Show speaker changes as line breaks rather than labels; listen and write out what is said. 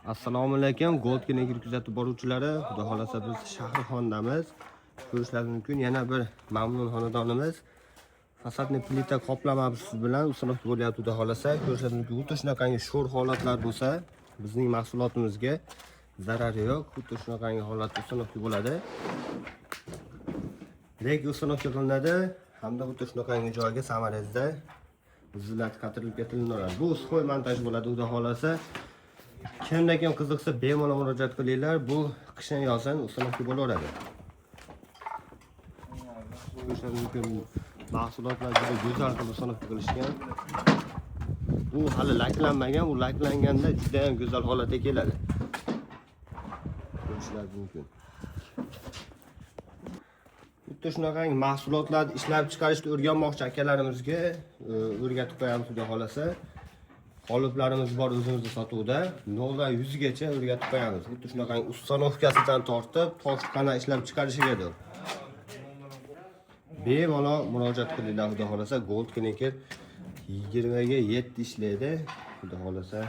Assalomu alaykum, Gold Clinic kuzatib boruvchilari. Xudo xolasa, biz Shahrixondamiz. Ko'rishlaringiz mumkin, yana bir mamnun xonadonimiz. Фасадный plita qoplamamiz bilan установка bo'lyapti, xudo xolasa. Ko'rishlaringiz mumkin, xuddi shunaqangi sho'r holatlar bo'lsa, bizning mahsulotimizga zarari yo'q. Xuddi shunaqangi holatda установка bo'ladi. Rek установка qilinadi hamda xuddi shunaqangi joyga саморез da uziladi, qatirilib ketilinadi. Bu сухой montaj bo'ladi, xudo xolasa. Kimda kim qiziqsa, bemalol murojaat qilinglar. Bu qishin yozin установка bo'laveradi. Ko'rishingiz mumkin, mahsulotlar juda go'zal qilib установка qilishgan. Bu hali laklanmagan, u laklanganda juda ham go'zal holatga keladi. Ko'rishingiz mumkin. Xuddi shunaqangi mahsulotlarni ishlab chiqarishni o'rganmoqchi akalarimizga o'rgatib qo'yamiz, xudo xolasa. Qoliplarimiz bor o'zimizda sotuvda. 0 dan 100 gacha o'rgatib qo'yamiz. Xuddi shunaqangi установка sidan tortib, toshni qanday ishlab chiqarishigadir. Bemalol murojaat qilinglar, xudo xolasa. Gold Connect 20 ga 7 ishlaydi, xudo xolasa.